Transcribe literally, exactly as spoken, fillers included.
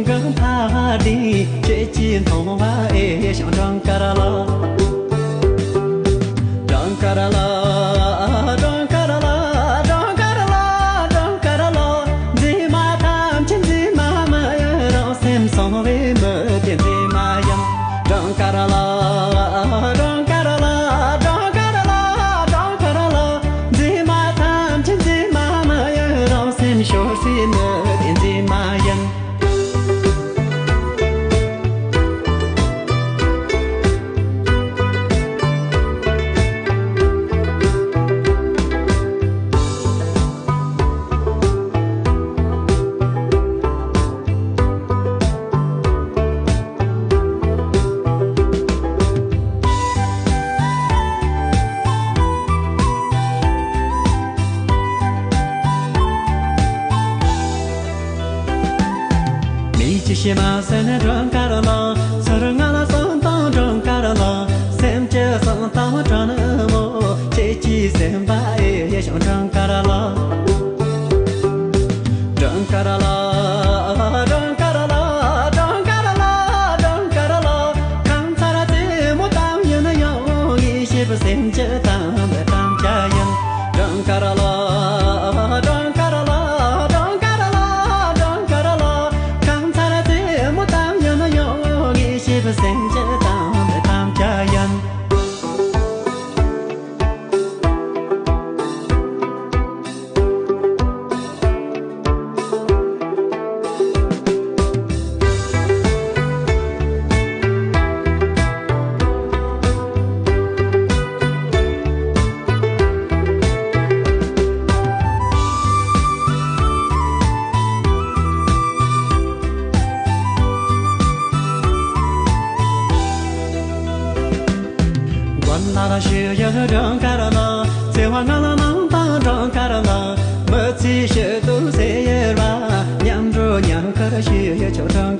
གང་ཕ་དེ་ཁྱེད་ཀྱིས་མཐོང་བ་ཨེ་ཞང་སྦྲང་དཀར་ལ། སྦྲང་དཀར་ལ། སྦྲང་དཀར་ལ། སྦྲང་དཀར་ལ། སྦྲང་དཀར་ལ། མཛེས་མ་ཐམས་ཅད་མཛེས་མ་མ་ཡིན། རང་སེམས་སྲུང་བའི་མི་དེ་མཛེས་མ་ཡིན། སྦྲང་དཀར་ལ། སྦྲང་དཀར་ལ། སྦྲང་དཀར་ལ། སྦྲང་དཀར་ལ། མཛེས་མ་ཐམས་ཅད་མཛེས་མ་མ་ཡིན། རང་སེམས་ཤོར་སའི་མི་དེ་མཛེས་མ་ཡིན། མིག་གི་ཕྱེ་མ་ཟིན་སྦྲང་དཀར་ལ། ཚུར་ང་ལ་གསང་སྟངས་སྦྲང་དཀར་ལ། སེམས་ཀྱི་གསང་སྟངས་དྲང་ནི་མོ། ཁྱེད་ཀྱི་སེམས་པ་ཨེ་ཡེ་ཞང་སྦྲང་དཀར་ལ། སྦྲང་དཀར་ལ། སྦྲང་དཀར་ལ། སྦྲང་དཀར་ལ། སྦྲང་དཀར་ལ། ཁང་ཚར་རྩེ་མོ་ཙམ་ཡིན་ཡང་། ངས་བཤད་པའི་སེམས་ཀྱི་གཏམ་དེ་དམ་བཅའ་ཡིན། སྦྲང་དཀར་ལ། སྦྲང་དཀར་ལ། སྦྲང་དཀར་ལ། སྦྲང་དཀར་ལ། ཁང་ཚར་རྩེ་མོ་ཙམ་ཡིན་ཡང་། ངས་བཤད་པའི་སེམས་ཀྱི་གཏམ་དེ་དམ་བཅའ་ཡིན། མགོན་ལགས་ཞུ་ཡག་སྦྲང་དཀར་ལ། བརྩེ་བ་ང་ལ་གནང་དང་སྦྲང་དཀར་ལ། མི་ཚེ་ཕྱི་དུ་ཟེར་བ། མཉམ་འགྲོ་མཉམ་ཁར་ཞུ་ཡག་ཆོག་སྦྲང་